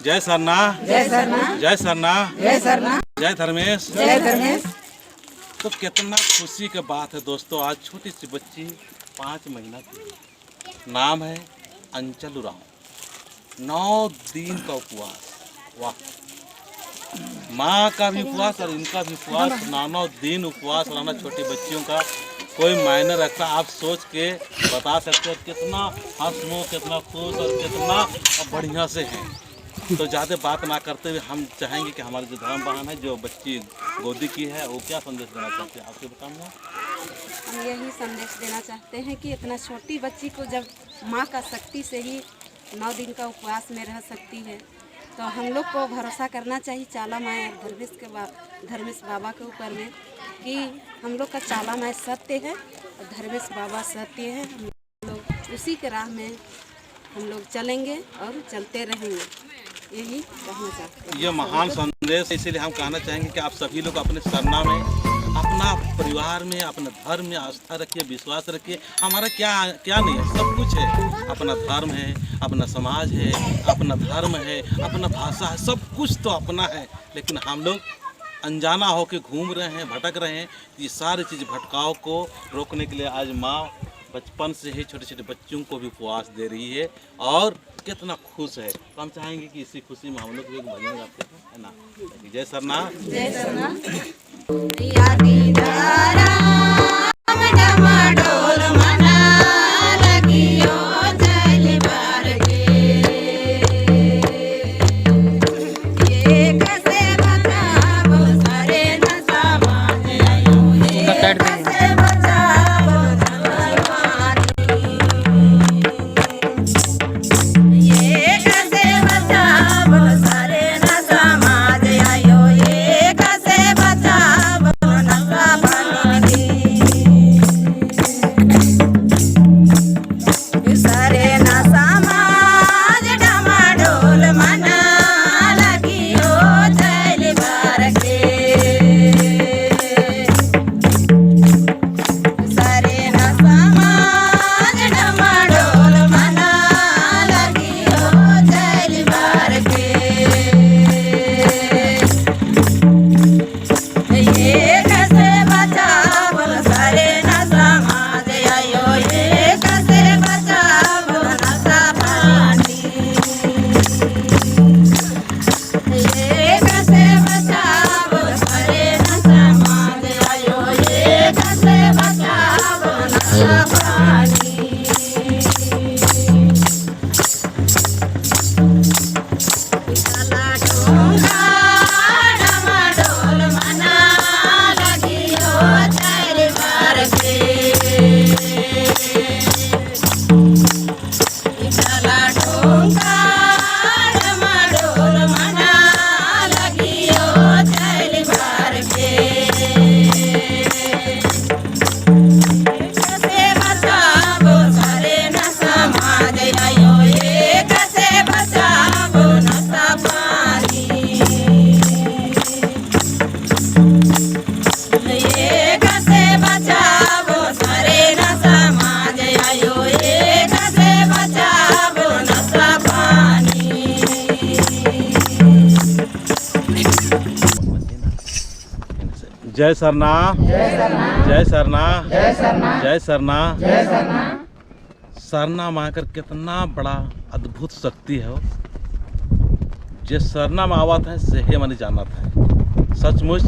जय सरना, जय सरना, जय सरना, जय सरना, जय धर्मेश, जय धर्मेश। तो कितना खुशी की बात है दोस्तों, आज छोटी सी बच्ची 5 महीना की, नाम है अंचल उरांव, 9 दिन का उपवास। वाह, माँ का भी उपवास और इनका भी उपवास, 9-9 दिन उपवास रहना छोटी बच्चियों का कोई मायने रखता? आप सोच के बता सकते हो कितना हंसमुख, कितना खुश और कितना बढ़िया से हैं। तो ज़्यादा बात ना करते हुए हम चाहेंगे कि हमारे जो धर्म बहन है, जो बच्ची गोदी की है, वो क्या संदेश देना चाहते हैं आपके बताना। हम यही संदेश देना चाहते हैं कि इतना छोटी बच्ची को जब माँ का शक्ति से ही 9 दिन का उपवास में रह सकती है, तो हम लोग को भरोसा करना चाहिए चाला माए और धर्मेश बाबा के ऊपर में कि हम लोग का चाला माए सत्य है और धर्मेश बाबा सत्य है। हम लोग उसी के राह में हम लोग चलेंगे और चलते रहेंगे, यही कहना चाहते हैं। ये महान संदेश, इसीलिए हम कहना चाहेंगे कि आप सभी लोग अपने सरना में, अपना परिवार में, अपने धर्म में आस्था रखिए, विश्वास रखिए। हमारा क्या क्या नहीं है, सब कुछ है। अपना धर्म है, अपना समाज है, अपना धर्म है, अपना भाषा है, सब कुछ तो अपना है। लेकिन हम लोग अनजाना होके घूम रहे हैं, भटक रहे हैं। ये सारी चीज़ भटकाव को रोकने के लिए आज माँ बचपन से ही छोटे छोटे बच्चों को भी उपवास दे रही है और कितना खुश है। तो हम चाहेंगे कि इसी खुशी में हम लोग भी एक भजन गाते हैं, है ना। जय सरना, जय सरना। डमाडोल मना लगियो जल बार के, एक से बचावो सारे न समाज आयो, एक से बचावो धर्मानी, एक से बचावो सारे न समाज आयो, एक से बचावो नशा पानी, सारे न समाज डमाडोल मना लगियो जल बार के, सारे न समाज डमाडोल मना लगियो जल बार के, एक से बचावो सारे न समाज आयो, एक से बचावो नशा पानी, एक से बचावो सारे न समाज आयो, एक से बचावो नशा पानी। काला डोंगा डमाडोल मना लगियो चल बार के, काला डोंगा डमाडोल मना लगियो चल बार के, एक से बचावो सारे न समाज आयो, एक से बचावो नशा पानी, एक से बचावो सारे न समाज आयो, एक से बचावो नशा पानी। जय सरना, जय सरना, जय सरना, जय सरना, जय सरना। सरना माँ कर कितना बड़ा अद्भुत शक्ति है वो। जे सरना में आवत है सेहे मने जानत है। सचमुच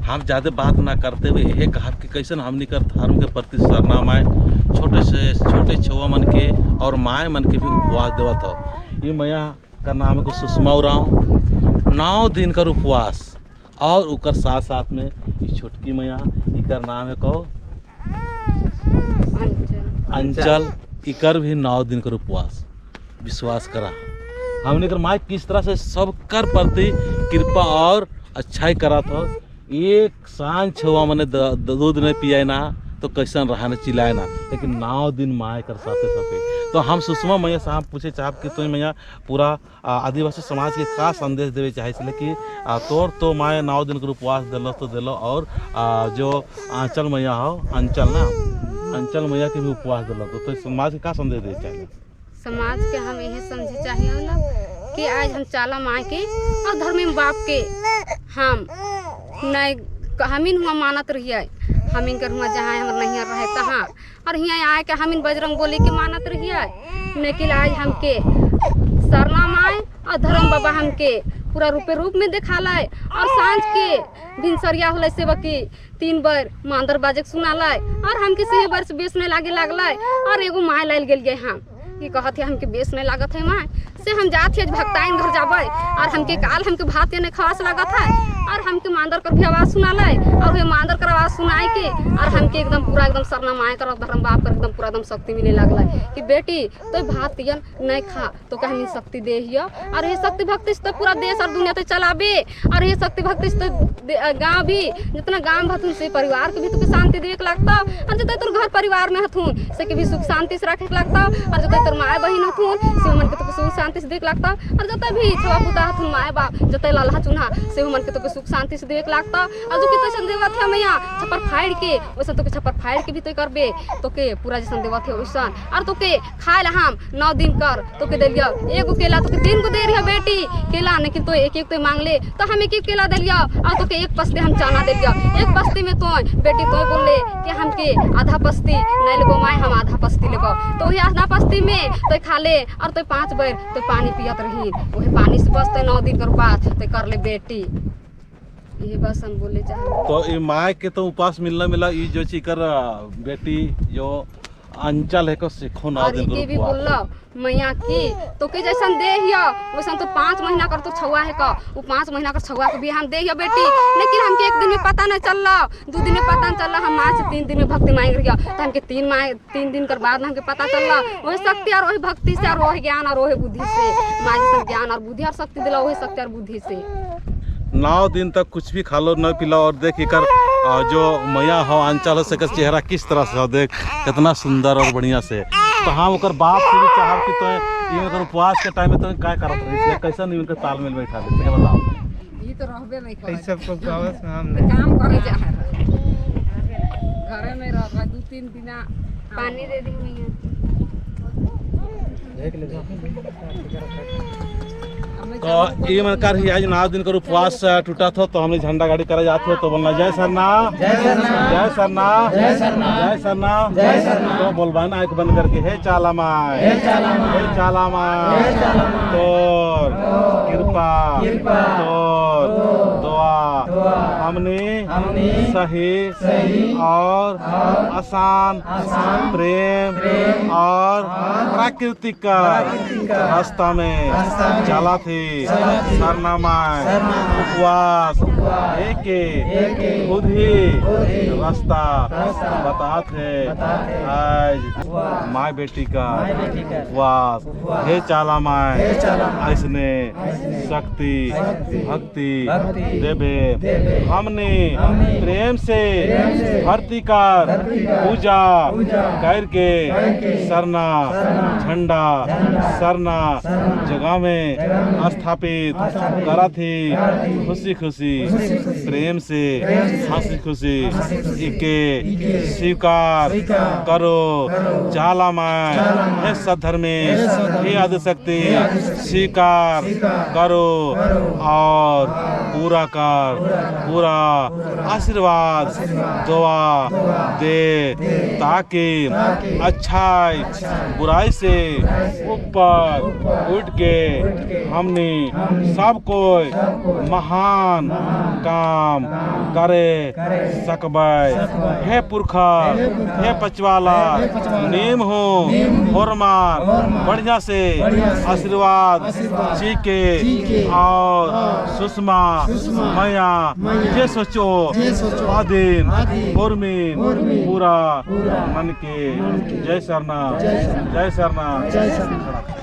हम ज़्यादा बात ना करते हुए यही कहा कि कैसन हमनी कर धर्म के प्रति सरना माए छोटे से छोटे छुआ मन के और माए मन के भी उपवास देवत हो। ये मैया का नाम है को सुषमा उरांव, 9 दिन कर उपवास और उकर साथ साथ में ये छोटकी मैया, इकर नाम है को अंचल, इकर भी 9 दिन कर उपवास। विश्वास करा हमने कर माए किस तरह से सब कर प्रति कृपा और अच्छाई करा था। एक सांझ छुआ मने दूध नहीं पियाए ना तो कैसन रहा ना चिल्लाए ना, लेकिन 9 दिन माए कर साथे साथे। तो हम सुषमा मैया साहब पूछे चाहब कि तुम मैया पूरा आदिवासी समाज के का संदेश देवे चाहे छले कि तोर तो माए 9 दिन के उपवास दिलो तो दिलो और जो आंचल मैया हो, अंचल ना, अंचल मैया के भी उपवास दिलो, तो समाज के का संदेश देवे चाहे? समाज के हम यही समझे चाहिए ना कि आज हम चाला माँ के और धर्म बाप के हम नहीं हमीन हुआ मानत रहिए, हमीन कर हुआ जहाँ हमर नैहर रहे तहाँ, और हियाँ आए के हमीन बजरंग बोली के मानत रहिए। लेकिन आज हमके सरना माए और धर्म बाबा हमके पूरा रूपे रूप में दिखालै और साँझ के भिनसरिया होलै सेवकी 3 बार मांदर बाजे के सुनालै और हमके से वर्ष बेस नहीं लागे लागलै। और एगो माय लाइल गेलिए हम कि कहत है हमके बेस नहीं लागत है माँ से, हम जात है भक्ताइन घर जाबै और हमके काल हमके भात नहीं खवास लागत है और हमके मांदर कर भी आवाज़ सुनालै और वही मांदर कर आवाज़ सुनाए के और हमके एकदम पूरा एकदम सरना माए कर और धर्म बाप कर एकदम पूरा एकदम शक्ति मिले लागलै कि बेटी तो भात तियन नहीं खा तो के हम शक्ति दे हियो और ये शक्ति भक्ति से तो पूरा देश और दुनिया तो चलाबे और ये शक्ति भक्ति से तो गाँव भी जितना गाँव हथुन से परिवार के भी तो शांति देवे के लगता और जितना तोर घर परिवार में हथुन से के भी सुख शांति से रखे के लगता और जितना तोर माए बहन हथुन से मन के तो सुख शांति से देख लगता और जतै भी छुआ पुता हथुन माए बाप जतै लल्हा चुन्हा से मन के तो सुख शांति से देवे के लगता। और जो कि तैसन देवत है मैया छप्पर फाड़ के वैसन तो छप्पर फाड़ के भी तो करबे तो के पूरा जैसन देवत है वैसन। और तो के खाए ला हम 9 दिन कर तो के देलियो एगो केला तो के 3 गो दे रही बेटी केला, लेकिन तो एक एक तो मांग ले तो हम एक एक केला देलियो और तो के 1 पस्ती हम चना देलियो। 1 पस्ती में तो बेटी तो बोले कि हमके आधा पस्ती नहीं लेबो माए, हम आधा पस्ती लेबो, तो वही आधा पस्ती में तो खा ले और तो 5 बेर तो पानी पियत रही, वही पानी से बस तो 9 दिन कर पास तो कर ले बेटी। ये बस हम बोले चाहे तो ये माए के तो उपास मिलना मिला ये जो चीज कर बेटी जो अंचल है को सीखो 9 और दिन के भी बोललो मैया की तो के जैसन दे हियो वैसन तो 5 महीना कर तो छुआ है का, वो 5 महीना कर छुआ के भी हम दे हियो बेटी, लेकिन हमके 1 दिन में पता नहीं चलला, 2 दिन में पता नहीं चलला, हम माँ से 3 दिन में भक्ति मांग रही तो हमके 3 दिन कर बाद हमके पता चलला। वही शक्ति और वही भक्ति से और वही ज्ञान और वही बुद्धि से माँ जैसन ज्ञान और बुद्धि और शक्ति दिला वही शक्ति और बुद्धि से 9 दिन तक कुछ भी खा लो न पिलाओ और देख कर जो मैया हो अंचल हो से चेहरा किस तरह से हो देख कितना सुंदर और बढ़िया से। तो हाँ ओकर बाप से भी चाहब कि तो ये अगर उपवास के टाइम में तो क्या करत रही कैसा नहीं उनके तालमेल बैठा दे बताओ। ये तो रहबे नहीं करे सब को उपवास में हम नहीं काम करे जा घरे में रह 2-3 दिन पानी दे दी मैया। तो ये मन कर ही आज 9 दिन का उपवास टूटा था तो हमने झंडा गाड़ी करे जाते हो तो बोलना जय सरना जय सरना जय सरना जय सरना जय सरना जय सरना। तो बोलबाना एक बंद करके हे चाला माय हे चाला माय हे चाला माय तोर कृपा कृपा तोर दुआ हमने सही सही और आसान प्रेम और प्राकृतिक का रास्ता में चला थी सरना माय उपवास एक खुद ही रास्ता बताते आज माय बेटी का उपवास हे चाला माय ऐसने शक्ति भक्ति देवे हमने प्रेम से धरती का पूजा करके सरना झंडा सरना जगह में स्थापित करा थी खुशी खुशी प्रेम से हंसी खुशी इके स्वीकार करो चाला माय हे सद्धर्मे हे आदिशक्ति स्वीकार करो और पूरा कर पूरा आशीर्वाद दुआ दे ताकि अच्छाई बुराई से ऊपर उठ के हमने सब कोई महान काम करे सकबै। हे पुरखा हे पचवाला नेम हो होरमार बढ़िया से आशीर्वाद चीके और सुषमा मैया जे सोचो आदिन होरमीन पूरा मन के जय सरना जय सरना जय सरना।